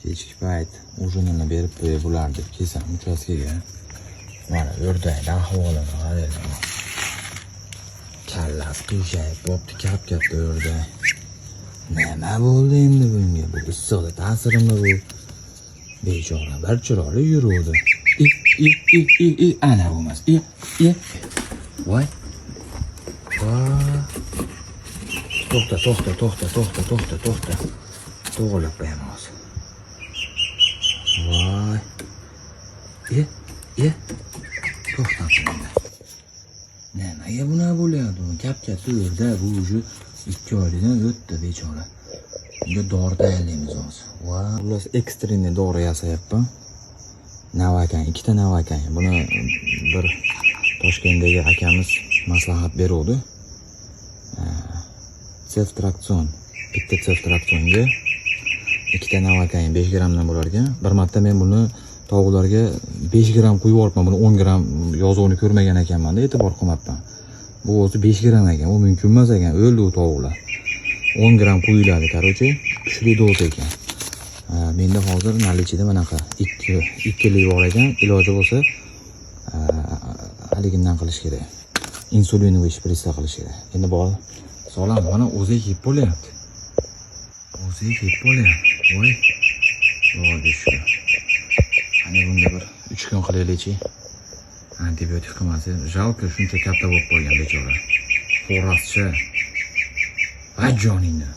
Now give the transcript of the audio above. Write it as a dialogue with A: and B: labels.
A: Kechki payt ужин ini berib qo'yib bo'lardi deb kelsam uchastkaga. Mana, o'rdakni ahvolini qaranglar. Kallasi qiyshayib bo'pti, kap katta o'rdak. Nima bo'ldi endi bunga? Bu issiqda ta'sirimi bu? Bechora bir chiroyli yuruvdi. I, i, i, i, i, ana bo'lmas. I, i. Voy. Voy. To'xta, to'xta, to'xta, to'xta, to'xta, to'xta. To'g'rilab qo'yaman hozir. Voy. E, e. To'xta endi. Nimaga bunaqa bo'lyapti? Bu kap katta o'rdak, bu уже 2 oylikdan o'tdi bechora. Bunga dori tayyorlaymiz hozir. Voy, xullas, экстренный dori yasayapman. Navakan, ikkita navakan. Buni bir Toshkentdagi akamiz maslahat beruvdi. Seftriakson, bitta seftriaksonga ikkita navakain 5 grammdan bo'lar ekan. Bir marta men buni tovuqlarga 5 gramm quyib yuboribman. Buni 10 gramm yozuvini ko'rmagan ekanman-da, e'tibor qilmabman. Bu o'zi 5 gramm ekan, u mumkin emas ekan, o'ldi u tovuqlar. 10 gramm quyiladi, короче, kuchli doza ekan. Menda hozir наличие da manaqa 2 ikkilik bor ekan, iloji bo'lsa haligindan qilish kerak. Инсулиновый шприц da qilish kerak. Endi bor solamiz, mana o'zi yeb bo'lyapti. O'zi yeb bo'lyapti. Voy. Xudoga shukur. Qani, bunga bir 3 kun qilaylikchi. Antibiotik qilmasa, жалко, shuncha katta bo'lib qolgan bechora. Xo'rozcha. Va joningni.